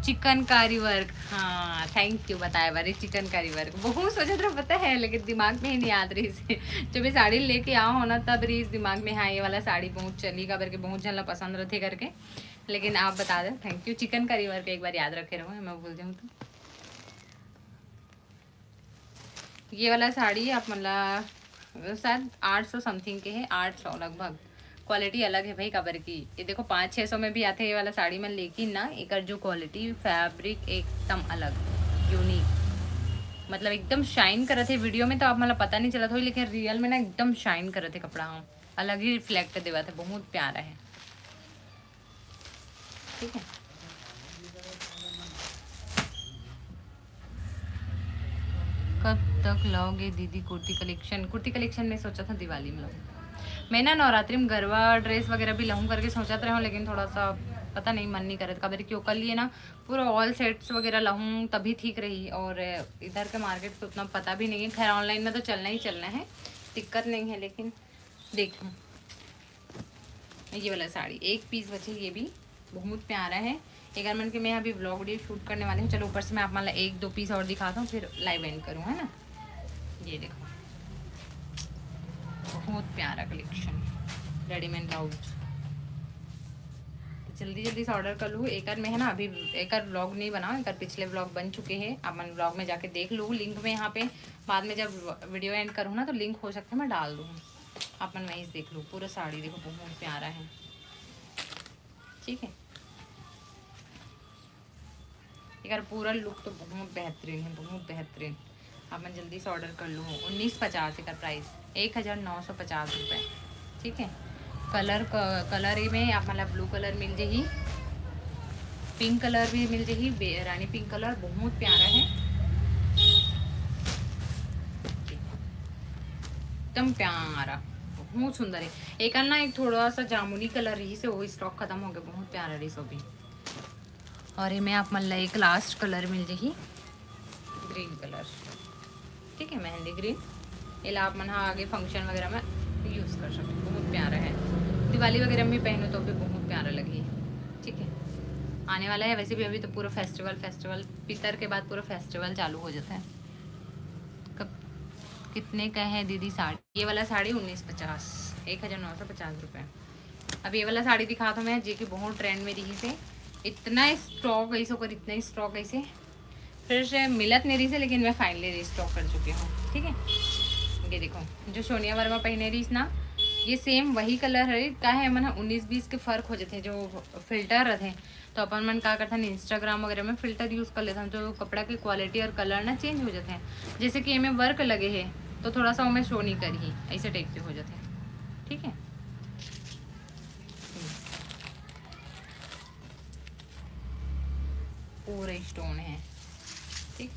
चिकनकारी वर्क, हाँ, थैंक यू बताए बारे। चिकनकारी वर्क बहुत सोचत रहा, पता है, लेकिन दिमाग में ही नहीं याद रही से। जब ये साड़ी लेके आओ हो ना, तब रही दिमाग में, हाँ, ये वाला साड़ी बहुत चली, काबर के बहुत झन ला पसंद रथे करके। लेकिन आप बता दे, थैंक यू। चिकनकारी वर्क एक बार याद रखे रहो, मैं भूल जाऊँ तो। ये वाला साड़ी आप मन ला शायद आठ सौ समथिंग के है, आठ सौ लगभग। क्वालिटी अलग है भाई, काबर की ये देखो, पाँच छः सौ में भी आथे ये वाला साड़ी मन, लेकिन ना, एकर जो क्वालिटी, फैब्रिक एकदम अलग, यूनिक, मतलब एकदम शाइन करत है। वीडियो में तो आप मन ला पता नहीं चलत होही, लेकिन रियल में ना एकदम शाइन करत है कपड़ा, हाँ, अलग ही रिफ्लेक्ट देवत है, बहुत प्यारा है। ठीक है, कब तक लाओगे दीदी कुर्ती कलेक्शन? कुर्ती कलेक्शन में सोचा था दिवाली में लाऊं। मैं ना नवरात्रि में गरबा ड्रेस वगैरह भी लाऊं करके सोचत रहे हूँ, लेकिन थोड़ा सा पता नहीं, मन नहीं करे, काबर कि ओकर लिए ना पूरा ऑल सेट्स वगैरह लाऊं तभी ठीक रही। और इधर के मार्केट तो उतना पता भी नहीं है। खैर, ऑनलाइन में तो चलना ही चलना है, दिक्कत नहीं है, लेकिन देखूँ। ये वाला साड़ी एक पीस बचे, ये भी बहुत प्यारा है। एकर मन के मैं अभी व्लॉग वीडियो शूट करने वाली हूँ। चलो, ऊपर से मैं आप मन ला एक दो पीस और दिखाता हूँ, फिर लाइव एंड करूँ, है ना। ये देखो, बहुत प्यारा कलेक्शन, रेडीमेड ब्लाउज। जल्दी जल्दी से ऑर्डर कर लूँ। एकर में है ना, अभी एकर व्लॉग नहीं बनाओ, एकर पिछले व्लॉग बन चुके हैं, आप मन व्लॉग में जाके देख लो, लिंक में यहाँ पे। बाद में जब वीडियो एंड करूँ ना, तो लिंक हो सकता है मैं डाल दूँ, आप मन वहीं से देख लो। पूरा साड़ी देखो, बहुत प्यारा है। ठीक है, एकर पूरा लुक तो बहुत बेहतरीन है, बहुत बेहतरीन। आप मन जल्दी से ऑर्डर कर लो। उन्नीस पचास एकर प्राइस, एक हज़ार नौ सौ पचास रुपये। ठीक है, कलर क-, कलर में आप मन ला ब्लू कलर मिल जाही, पिंक कलर भी मिल जाही, बे-, रानी पिंक कलर, बहुत प्यारा है, एकदम प्यारा, बहुत सुंदर है। एकर ना एक थोड़ा सा जामुनी कलर रही से, वो स्टॉक खत्म हो गया, बहुत प्यारा रही सो भी। और एमे आप मन ला एक लास्ट कलर मिल जाही, ग्रीन कलर। ठीक है, मेहंदी ग्रीन। एला आप मन हा आगे फंक्शन वगैरह में यूज़ कर सकते हो, बहुत प्यारा है। दिवाली वगैरह में पहनो तो भी बहुत प्यारा लगही। ठीक है, आने वाला है। वैसे भी अभी तो पूरा फेस्टिवल, फेस्टिवल, पितर के बाद पूरा फेस्टिवल चालू हो जाता है। कब, कितने का है दीदी साड़ी? ये वाला साड़ी उन्नीस पचास, एक हज़ार नौ सौ पचास रुपये। अब ये वाला साड़ी दिखात हों मैं, जे कि बहुत ट्रेंड में रही से, इतना स्टॉक ऐसे ओकर, इतना स्टॉक ऐसे, फिर से मिलत नहीं रही से, लेकिन मैं फाइनली रीस्टॉक कर चुकी हूँ। ठीक है, ये देखो, जो सोनिया वर्मा पहने रही ना, ये सेम वही कलर है। का है, मन उन्नीस बीस के फ़र्क हो जाते हैं, जो फिल्टर रहते हैं, तो अपन मन का करथन, इंस्टाग्राम वगैरह में फिल्टर यूज़ कर लेथन, तो कपड़ा की क्वालिटी और कलर ना चेंज हो जाते हैं। जैसे कि एमे वर्क लगे है, तो थोड़ा सा ओमे शो नहीं करी, ऐसे टाइप के हो जाते हैं। ठीक है, पूरा स्टोन है। ठीक,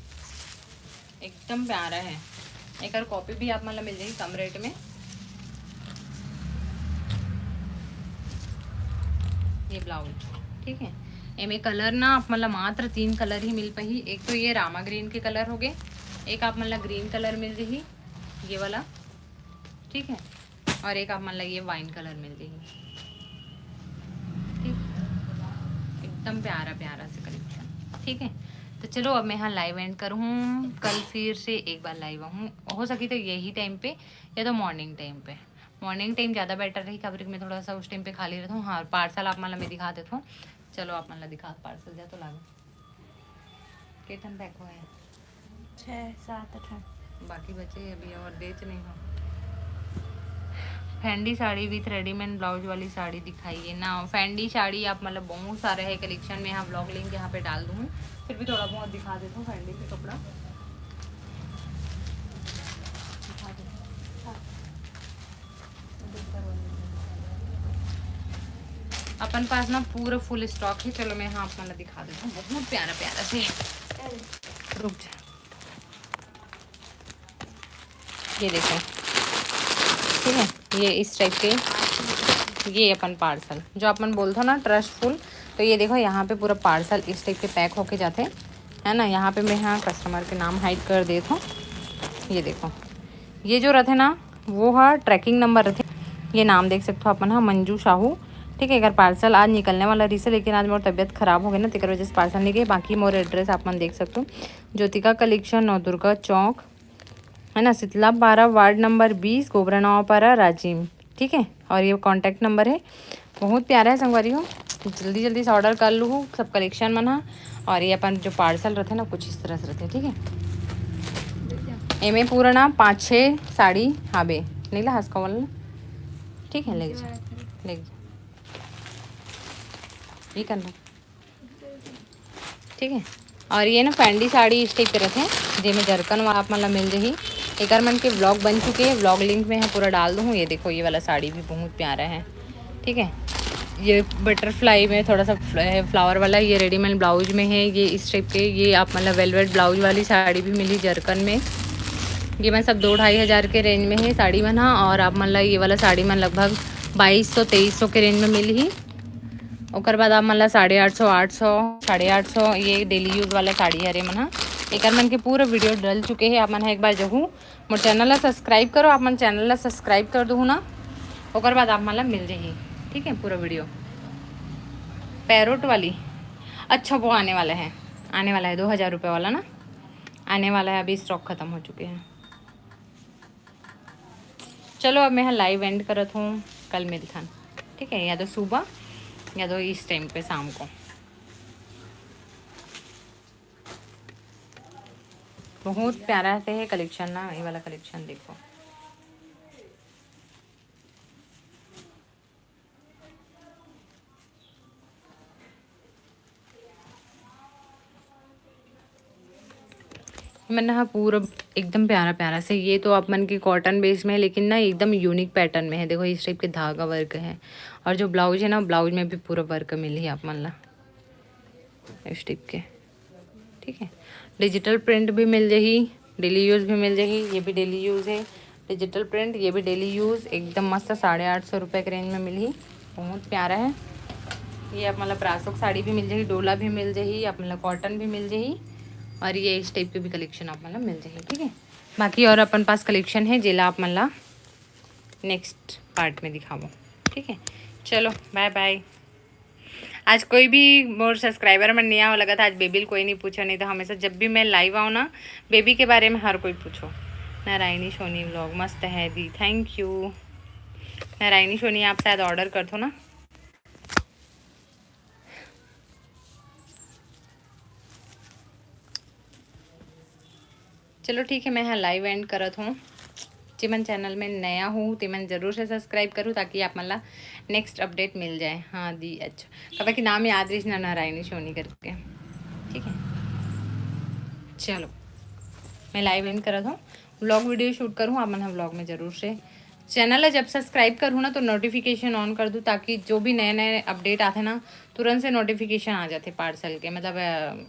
एकदम प्यारा है। एकर कॉपी भी आप मन ला मिल जाही कम रेट में। ये ब्लाउज, ठीक है, एमे कलर ना आप मन ला मात्र तीन कलर ही मिल पाही। एक तो ये रामा ग्रीन के कलर हो गए, एक आप मन ला ग्रीन कलर मिल जाही, ये वाला, ठीक है, और एक आप मन ला ये वाइन कलर मिल जाही। ठीक, एकदम प्यारा प्यारा से कलेक्शन। ठीक है, तो चलो, अब मैं यहाँ लाइव एंड करूँ, कल फिर से एक बार लाइव आऊँ, हो सकी तो यही टाइम पे या तो मॉर्निंग टाइम पे। मॉर्निंग टाइम ज़्यादा बेटर रही, काबर कि मैं थोड़ा सा उस टाइम पे खाली रहता हूँ। हाँ, पार्सल आप मन ला मैं दिखा देता हूँ। चलो, आप मन ला दिखा, पार्सल जा तो लागो। के ठन पैक हुए हैं? छः, सात, आठ। बाकी बचे अभी और देच नहीं हो। फैंडी साड़ी विथ रेडीमेड ब्लाउज वाली साड़ी दिखाइए ना। फैंडी साड़ी आप, मतलब, बहुत सारे है कलेक्शन में। हाँ, ब्लॉग लिंक यहाँ पे डाल दूँ, फिर भी थोड़ा बहुत दिखा देता हूँ फैंडी के कपड़ा। दिखा दो। अपन पास ना पूरा फुल स्टॉक है। चलो, मैं यहाँ आप मन ला दिखा देता हूँ, बहुत प्यारा प्यारा से। रुक जा, ये देखो, ठीक है, ये इस टाइप के, ये अपन पार्सल जो अपन बोलते हो ना, ट्रस्टफुल, तो ये देखो, यहाँ पे पूरा पार्सल इस टाइप के पैक होके जाते हैं, है ना। यहाँ पे मैं, हाँ, कस्टमर के नाम हाइड कर देता हूँ। ये देखो, ये जो रहते ना, वो हा ट्रैकिंग नंबर रहते। ये नाम देख सकते हो अपन, हाँ, मंजू साहू। ठीक है, अगर पार्सल आज निकलने वाला रहिसे, लेकिन आज मोर तबीयत खराब हो गई ना, तेकर वजह से पार्सल नहीं गए। बाकी मोर एड्रेस आप मन देख सकते हो, ज्योतिका कलेक्शन, नवदुर्गा चौक, है ना, शीतला पारा, वार्ड नंबर बीस, गोबरा नवापारा, राजिम। ठीक है, और ये कॉन्टैक्ट नंबर है। बहुत प्यारा है संगवारी हो, जल्दी जल्दी से ऑर्डर कर लू सब कलेक्शन मन हा। और ये अपन जो पार्सल रहते ना, कुछ इस तरह से रहते, ठीक है। एमे पूरा ना पाँच छः साड़ी हाबे, नहीं ला हंस कमल, ठीक है, ले जा, ले जा, ये करना, ठीक है। और ये ना फैंडी साड़ी इस टाइप के रहते हैं, जेमे जरकन वाला आप मन ला मिल जाही। एकर मन के व्लॉग बन चुके हैं, व्लॉग लिंक में हम पूरा डाल दूँ। ये देखो, ये वाला साड़ी भी बहुत प्यारा है, ठीक है। ये बटरफ्लाई में थोड़ा सा फ्लावर वाला, ये रेडीमेड ब्लाउज में है, ये इस टाइप के। ये आप मन ला वेलवेट ब्लाउज वाली साड़ी भी मिली जरकन में। ये मन सब दो ढाई हज़ार के रेंज में है साड़ी मन हा। और आप मन ला ये वाला साड़ी मन लगभग बाईस सौ तेईस सौ के रेंज में मिली ही। ओकर बाद आप मन ला साढ़े आठ सौ, आठ सौ, साढ़े आठ सौ, ये डेली यूज वाला साड़ी हरे मन हा। एकर मन के पूरा वीडियो डल चुके हैं, आप मन हा एक बार जहू मोर चैनल ला सब्सक्राइब करो, आप मन चैनल ला सब्सक्राइब कर दू ना, ओकर बाद आप मन ला मिल जाही, ठीक है, पूरा वीडियो। पैरोट वाली, अच्छा, वो आने वाला है, आने वाला है दो हज़ार रुपये वाला ना, आने वाला है, अभी स्टॉक खत्म हो चुके हैं। चलो, अब मैं लाइव एंड करत हूँ, कल मिलथन, ठीक है, या तो सुबह या तो इस टाइम पे शाम को। बहुत प्यारा से है कलेक्शन ना, ये वाला कलेक्शन देखो। मन हा पूरा एकदम प्यारा प्यारा से, ये तो आप मन के कॉटन बेस में है, लेकिन ना एकदम यूनिक पैटर्न में है। देखो, इस टाइप के धागा वर्क है, और जो ब्लाउज है ना, ब्लाउज में भी पूरा वर्क मिली आप मन ला इस टाइप के, ठीक है। डिजिटल प्रिंट भी मिल जाही, डेली यूज भी मिल जाही। ये भी डेली यूज है, डिजिटल प्रिंट, ये भी डेली यूज, एकदम मस्त, साढ़े आठ सौ रुपये के रेंज में मिली, बहुत प्यारा है। ये आप मन ला ब्रासो के साड़ी भी मिल जाही, डोला भी मिल जाही, आप मन ला कॉटन भी मिल जाही, और ये इस टाइप के भी कलेक्शन आप मन ला मिल जाही, ठीक है। बाकी और अपन पास कलेक्शन है, जेला आप मन ला नेक्स्ट पार्ट में दिखावो, ठीक है। चलो, बाय बाय। आज कोई भी मोर सब्सक्राइबर मन नहीं आओ, लगत आज बेबी ल कोई नहीं पूछो, नहीं तो हमेशा जब भी मैं लाइव आऊँ ना, बेबी के बारे में हर कोई पूछो। नारायणी सोनी व्लॉग मस्त है दी, थैंक यू। नारायणी सोनी, आप शायद ऑर्डर करथो ना। चलो ठीक है, मैं यहाँ लाइव एंड करत हूँ। जेमन चैनल में नया हो, तेमन जरूर से सब्सक्राइब करूँ, ताकि आप मन ला नेक्स्ट अपडेट मिल जाए। हाँ दी, अच्छा, कब कि नाम याद रही ना, नारायणी सोनी करके, ठीक है। चलो, मैं लाइव एंड करत हूँ, व्लॉग वीडियो शूट करूँ, आप मन व्लॉग में जरूर से चैनल ला जब सब्सक्राइब करूँ ना, तो नोटिफिकेशन ऑन कर दूँ, ताकि जो भी नए नए अपडेट आते ना, तुरंत से नोटिफिकेशन आ जाते पार्सल के, मतलब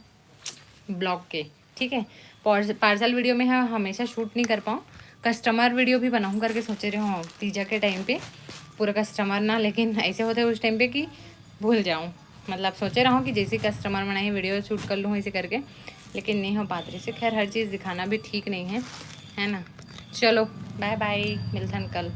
ब्लॉग के, ठीक है। पार्सल वीडियो में हम हमेशा शूट नहीं कर पाऊँ, कस्टमर वीडियो भी बनाऊँ करके सोचे रहे हूँ तीजा के टाइम पे, पूरा कस्टमर ना, लेकिन ऐसे होते उस टाइम पे कि भूल जाऊँ, मतलब सोचे रहूँ कि जैसे कस्टमर बनाए वीडियो शूट कर लूँ ऐसे करके, लेकिन नहीं हो पाते रहिसे। खैर, हर चीज़ दिखाना भी ठीक नहीं है, है ना। चलो, बाय बाय, मिलथन कल।